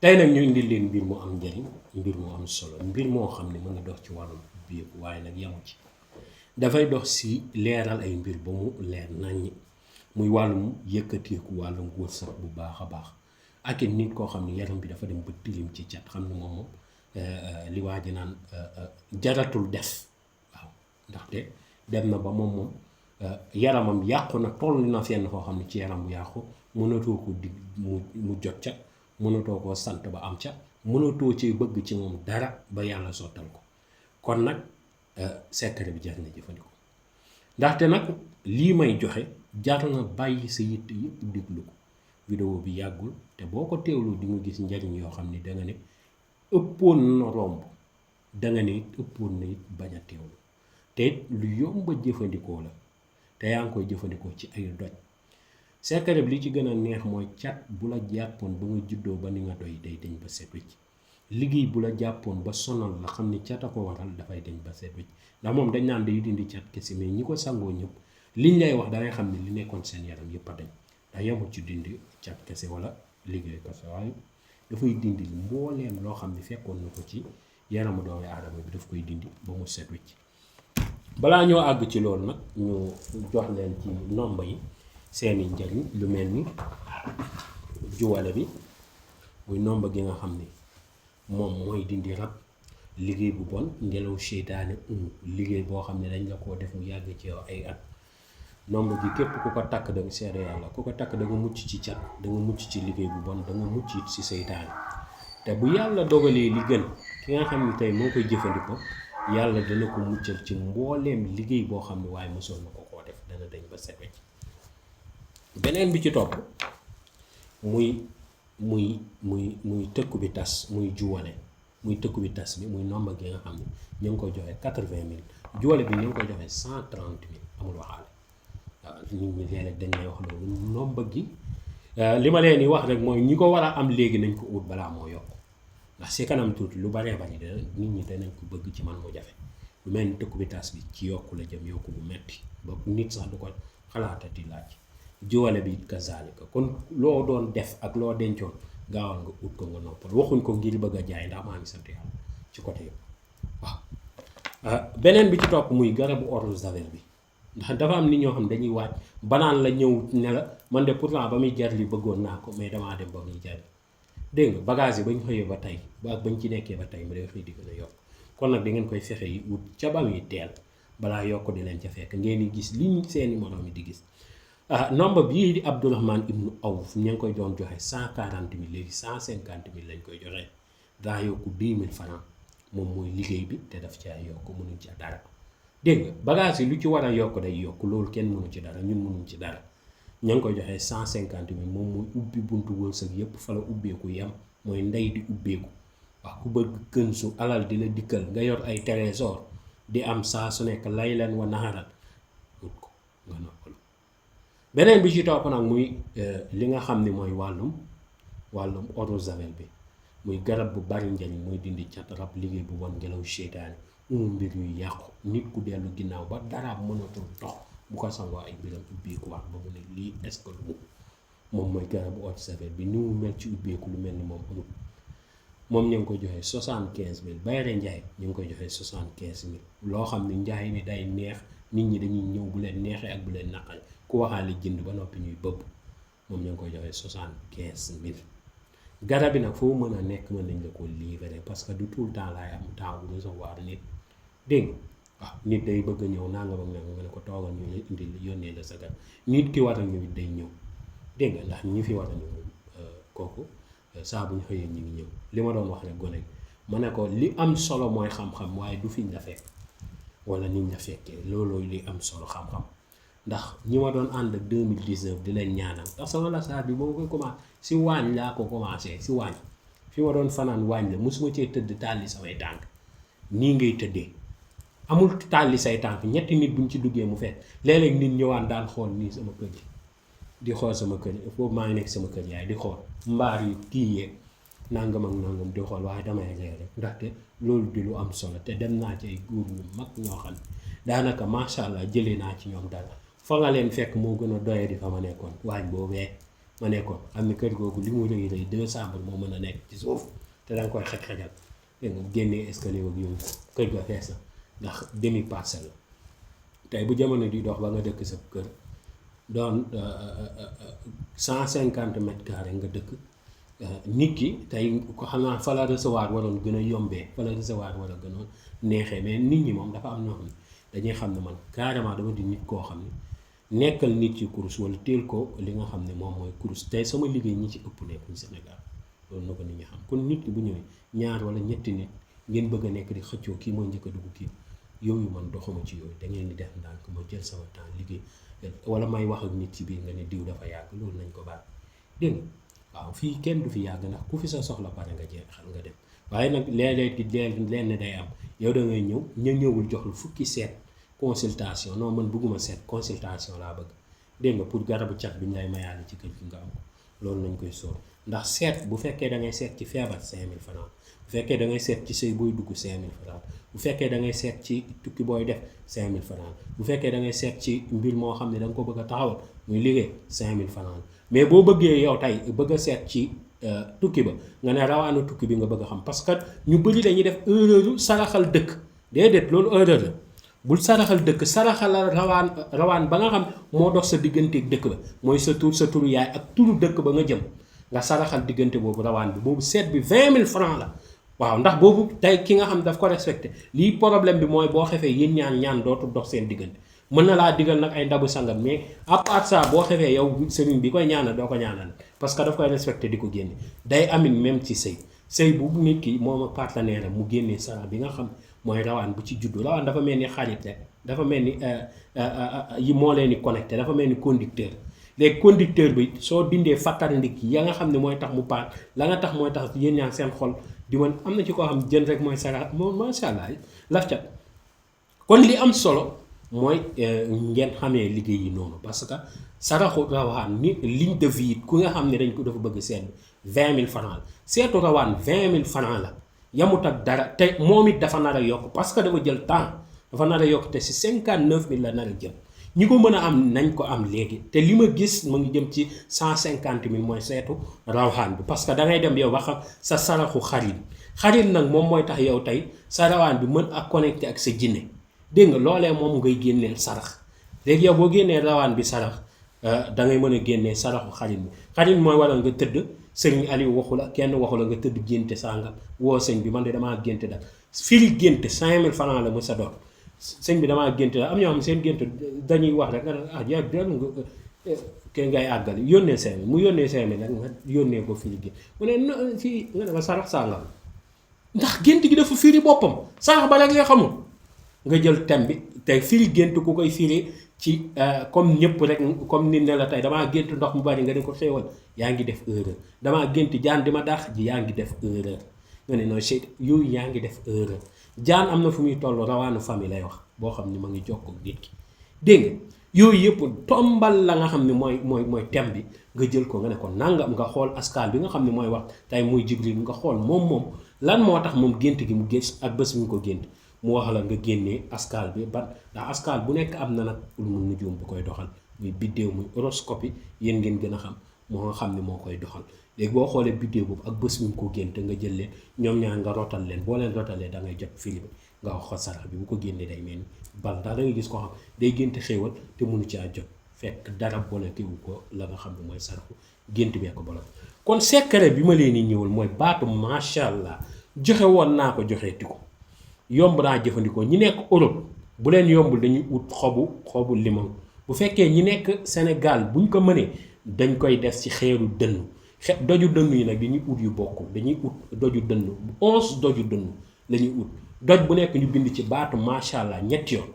tey nag ñu indi leen mbir mu am njëriñ mbir mu am solo mbir moo xam ne mën a dox ci wàllum ubbeeku waaye nag yamu ci dafay dox si leeral ay mbir ba mu leer naññi muy wàllum yëkkateeku wàllum wërsëg bu baax a baax ak it nit koo xam ne yaram bi dafa dem ba tilim ci cat xam ne moom li waa ji naan jaratul def waaw ndaxte dem na ba moom yaramam yàqu na toll na fenn foo xam ne ci yaram bu yàqu mënatoo ko dig mu jot ca mënatoo koo sant ba am ca mënatoo ci bëgg ci moom dara ba yàlla sottal ko kon nag secret bi jar na jëfandikoo ndaxte nag lii may joxe jar na bàyyi sa yitt yëpp déglu ko vidéo bi yàggul te boo ko teewlu di nga gis njariñ yoo xam ne da nga ne ëppoon na romb da nga ne it ëppoon na it bañ a teewlu te it lu yomb a jëfandikoo la te yaa ngi koy jëfandikoo ci ay doj secret bi li ci gën a neex mooy cat bu la jàppoon ba nga juddoo ba ni nga doy day dañ ba set wecc liggéey bu la jàppoon ba sonal la xam ne cat a ko waral dafay dañ ba set wecc ndax moom dañ naan day dindi cat kese mais ñi ko sangoo ñëpp liñ lay wax dangay xam ne li nekkoon seen yaram yëpp a dañ ndax yemul ci dindi cat kese wala liggéey kese waaye dafay dindi mbooleem loo xam ne fekkoon na ko ci yaramu doomu aadama bi daf koy dindi ba mu set wecc balaa ñoo àgg ci loolu nag ñu jox leen ci nomba yi seeni njariñ lu mel ni juwale bi muy nomba gi nga xam ni moom mooy dindi rab liggéey bu bon ngelaw seytaane liggéey boo xam ne dañ la koo def mu yàgg ci yow ay at nomba gi képp ku ko takk da nga seede yàlla ku ko takk da nga mucc ci cat da nga mucc ci liggéey bu bon da nga mucc it ci seytaane te bu yàlla dogalee li gën ki nga xam ne tey moo koy jëfandikoo yàlla dana ko muccal ci mbooleem liggéey boo xam ne waaye mosoon na ko koo def dana dañ ba set wecc beneen bi ci topp muy tëkku bi tas muy juwale muy tëkku bi tas bi muy nomba gi nga xam ne ñu ngi koy joxe 80 000 juwale bi ñu ngi koy joxe 130 000 amul waxaale waaw nit ñi léeg-léeg dañ lay wax loolu nomba gi li ma leen di wax rek mooy ñi ko war a am léegi nañ ko ut balaa moo yokk ndax si kanam tuuti lu baree bari da nit ñi danañ ko bëgg ci man mu jafe lu mel ni tëkku bi tas bi ci yokku la jëm yokku bu metti ba nit sax du ko xalaatati laaj juwale bi kazalika kon loo doon def ak loo dencoon gaawal nga ut ko nga noppal waxuñ ko ngir bëgg a jaay ndax maa ngi sant yàlla ci côté yëpp waaw beneen bi ci topp muy garabu eau de javel bi ndax dafa am nit ñoo xam dañuy waaj banaan la ñëw ne la man de pourtant ba muy jar li bëggoon naa ko mais damaa dem ba muy jar dégg nga bagage yi bañ xëyee ba tey ba bañ ci nekkee ba tey mu day xëy di gën a yokk kon nag da ngeen koy fexe yi ut ca ba muy teel balaa yokk di leen ca fekk ngeen di gis li seeni moroom yi di gis nombre bii di Abdourahmane ibnu Awf ñu ngi koy doon joxe 140 000 léegi 150 000 lañ koy joxe daa yokku 10 000 francs moom mooy liggéey bi te daf caa yokk mënuñ ci dara dégg nga bagage yi lu ci war a yokk day yokk loolu kenn mënu ci dara ñun mënuñ ci dara ñu ngi koy joxe 150 000 moom mooy ubbi buntu wërsëg yépp fa la ubbeeku yem mooy ndey di ubbeeku wax ku bëgg gën su alal di la dikkal nga yor ay trésor di am saa su nekk lay leen wa naxarat wut ko nga noppalu beneen bi ci topp nag muy li nga xam ne mooy wàllum eau de javel bi muy garab bu bari njariñ muy dindi cat rab liggéey bu bon ngelaw seytaane mbir yu yàqu nit ku dellu ginnaaw ba dara mënatul dox bu ko sangoo ay mbiram ubbeeku wax ba mu ne lii est-ce que lu moom mooy garabu eau de javel bi ni mu mel ci ubbeeku lu mel ni moom amul moom ñu ngi ko joxe 75 000 bayre njaay ñu ngi koy joxe 75 000 loo xam ne njaay mi day neex nit ñi dañuy ñëw bu leen neexee ak bu leen naqari ku waxaale jënd ba noppi ñuy bëbb moom ñu ngi koy joxe 75 000 garab bi nag foo mën a nekk mën nañ la ko livrer parce que du tout le temps laay am temps bu recevoir nit dégg nga waaw nit day bëgg a ñëw nangam ak nangam nga ne ko toogal ñu la indi yónnee la sa garab nit ki war a ñëw day ñëw dégg nga ndax ñi fi war a ñëw kooku saa bu ñu xëyee ñu ngi ñëw li ma doon wax rek gone ma ne ko li am solo mooy xam-xam waaye du fiñ la fekk wala niñ la fekkee looloo li am solo xam-xam ndax ñi ma doon ànd ak 2019 di leen ñaanal ndax sama lasaar bi boo koy commencé si waañ laa ko commencé si waañ fi ma doon fanaan waañ la mosuma cee tëdd tàlli samay tànk nii ngay tëddee amul tàlli say tànk ñetti nit buñ ci duggee mu fekk léeg-léeg nit ñëwaan daan xool nii sama kër gi di xool sama kër foofu maa ngi nekk sama kër yaay di xool mbaar yi kii yeeg nangam ak nangam di xool waaye damay reer rek ndaxte loolu di lu am solo te dem naa ci ay góor ñu mag ñoo xam ne daanaka macha allah jëlee naa ci ñoom dara fa nga leen fekk moo gën a doye di fa ma nekkoon waañ boobee ma nekkoon xam ne kër googu li mu rëy rëy 2 chambres moo mën a nekk ci suuf te danga koy xaj-xajal dégg nga génnee escalier ak yooyu kër ga fees na ndax demi parcelle la tey bu jamono di dox ba nga dëkk sa kër doon 150 mètres carrés nga dëkk nit ki tey ko xam naa fa la recevoir waroon gën a yombee fa la recevoir war a gën a neexee mais nit ñi moom dafa am noo xam ne dañuy xam ne man carrément dama di nit koo xam ne nekkal nit ci kurus wala teel ko li nga xam ne moom mooy kurus tey sama liggéey ñi ci ëpp nekkuñ Sénégal loolu na ko nit ñi xam kon nit ki bu ñëwee ñaar wala ñetti nit ngeen bëgg a nekk di xëccoo kii mooy njëkk a dugg kii yooyu man doxuma ci yooyu da ngeen di def ndànk ma jël sama temps liggéey wala may wax ak nit ci biir nga ne diw dafa yàgg loolu nañ ko baal dégg nga waaw fii kenn du fi yàgg ndax ku fi sa soxla pare nga jeexal nga dem waaye nag léeg-léeg lenn day am yow da ngay ñëw ñëwul jox lu fukki seet consultation non man bëgguma seet consultation laa bëgg dégg nga pour garabu cat bi ñu lay mayaale ci kër gi nga am ko loolu nañ koy sóor ndax seet bu fekkee da ngay seet ci feebar 5000 francs bu fekkee da ngay seet ci sëy booy dugg 5000 francs bu fekkee da ngay seet ci tukki booy def 5000 francs bu fekkee da ngay seet ci mbir moo xam ne da nga ko bëgg a taxawal muy liggéey 5000 francs mais boo bëggee yow tey bëgg a seet ci tukki ba nga ne rawaanu tukki bi nga bëgg a xam parce que ñu bëri dañuy def erreur saraxal dëkk déedéet loolu erreur la bul saraxal dëkk saraxal rawaan ba nga xam moo dox sa digganteeg dëkk ba mooy sa turu yaay ak turu dëkk ba nga jëm nga saraxal diggante boobu rawaan bi boobu seet bi 20000 francs la waaw ndax boobu tey ki nga xam daf ko respecté lii problème bi mooy boo xefee yéen ñaan dootul dox seen diggante mën na laa digal nag ay ndabu sangam mais à part ça boo xefee yow sëriñ bi koy ñaanal doo ko ñaanal parce que daf koy respecté di ko génne day amit même ci sëy bu nit ki moom ak partenaire am mu génnee sarax bi nga xam mooy rawaan bu ci juddu rawaan dafa mel ni xarit rek dafa mel ni yi moo leen di connecté dafa mel ni conducteur léegi conducteur bi soo dindee fàttar ndik ya nga xam ne mooy tax mu paan la nga tax mooy tax yéen ñaan seen xol di man am na ci koo xam jën rek mooy sarax moom macha allah laf cat kon li am solo mooy ngeen xamee liggéey yi noonu parce que saraxu rawaan ni ligne de vie ku nga xam ne dañ ko dafa bëgg seet 20000 francs la seetu rawaan 20000 francs la yamut ak dara te moom it dafa nar a yokk parce que dafa jël temps dafa nar a yokk te si 59000 la nar a jël ñi ko mën a am nañ ko am léegi te li ma gis mu ngi jëm ci 150000 mooy seetu rawaan bi parce que da ngay dem yow ba xam sa saraxu xarit nag moom mooy tax yow tey sa rawaan bi mën ak connecté ak sa jinne dégg nga loolee moom ngay génneel sarax léegi yow boo génnee rawaan bi sarax da ngay mën a génnee saraxu xarit mooy waral nga tëdd sëñ Aliou waxu la kenn waxu la nga tëdd génte sàngam woo sëñ bi man de damaa génte daal firi génte 5000 francs la mu sa doon sëñ bi damaa génte daal am ñoo xam seen génte dañuy wax rek nga ne ah yaa dellu nga kay ngay àggali yónnee 5000 mu yónnee 5000 rek nga yónnee ko firi génte mu ne fii nga ne ma sarax sàngam ndax gént gi dafa firi boppam sarax ba rek nga xamul nga jël thème bi tey firi gént ku koy firi ci comme ñëpp rek comme nit ne la tey damaa gént ndox mu bari nga ne ko xéewal yaa ngi def erreur damaa gént jaan di ma daax ji yaa ngi def erreur nga ne nooy seet yooyu yaa ngi def erreur jaan am na fu muy toll rawaanu famille lay wax boo xam ne ma ngi jokkoo ak nit ki dégg nga yooyu yëpp tombal la nga xam ne mooy thème bi nga jël ko nga ne ko nangam nga xool askal bi nga xam ne mooy wax tey muy Jibril nga xool moom lan moo tax moom gént gi mu gis ak bés bi mu ko gént mu wax la nga génnee askal bi ban ndax askal bu nekk am na nag lu mu nujum bu koy doxal muy biddéew muy horoscope yi yéen ngeen gën a xam moo nga xam ne moo koy doxal léegi boo xoolee biddéew boobu ak bés bi mu ko gént nga jël leen ñoom ñaar nga rotal leen boo leen rotalee da ngay jot fili bi nga wax ko sarax bi bu ko génnee day mel ni bal ndax da ngay gis ko xam day gént xéewal te mënu ci a jot fekk dara bolekewu ko la nga xam ne mooy saraxu gént bee ko bolok kon secret bi ma leen di ñëwal mooy baatu macha allah joxe woon naa ko joxeeti ko yomb naa jëfandikoo ñi nekk Europe bu leen yombul dañuy ut xobu limon bu fekkee ñi nekk Sénégal buñ ko mënee dañ koy def ci xeeru dënn doju dënn yi nag dañuy ut yu bokkul dañuy ut doju dënn 11 doju dënn la ñuy ut doj bu nekk ñu bind ci baatu macha allah ñetti yoon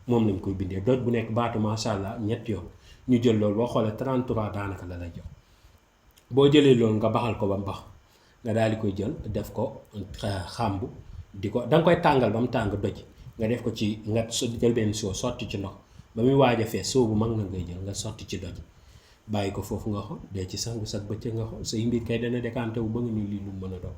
moom lañ koy bindee doj bu nekk baatu macha allah ñetti yoon ñu jël loolu boo xoolee 33 daanaka la lay jox boo jëlee loolu nga baxal ko ba mbax nga daal di koy jël def ko xàmb di ko da nga koy tàngal ba mu tàng doj nga def ko ci nga jël benn soo sotti ci ndox ba muy waaj a fees soo bu mag na ngay jël nga sotti ci doj bàyyi ko foofu nga xool dee ci sangu sag bëccëg nga xool say mbir kay dana décanté wu ba nga nii lii lu mën a doon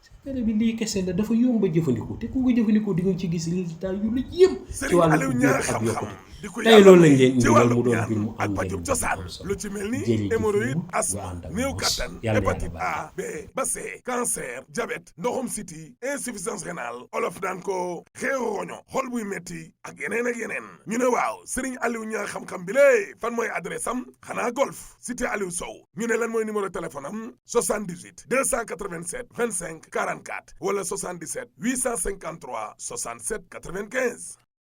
secret bi lii kese la dafa yomb a jëfandikoo te ku ko jëfandikoo di nga ci gis résultat yu la yëm ci wàllu góor ak yokkute di ko tey loolu lañ yàlla leen ci indiloon wàllu mu doon ñaan mbir mu ak am pajum njëriñ cosaan bu am solo lu ci mel ni jërëjëf hémorroïde Mour asthme nga ànd ak néew moos kattan yàlla na yàlla hépatite baax A B ba C cancer diabète ndoxum siti insuffisance rénale olof daan ko xeeru roño xol buy metti ak yeneen ak yeneen ñu ne waaw Serigne Aliou ñaa xam-xam bi lée fan mooy adresse am xanaa golf cité Aliou Sow ñu ne lan mooy numéro téléphone am 78 287 25 44 wala 77 853 67 95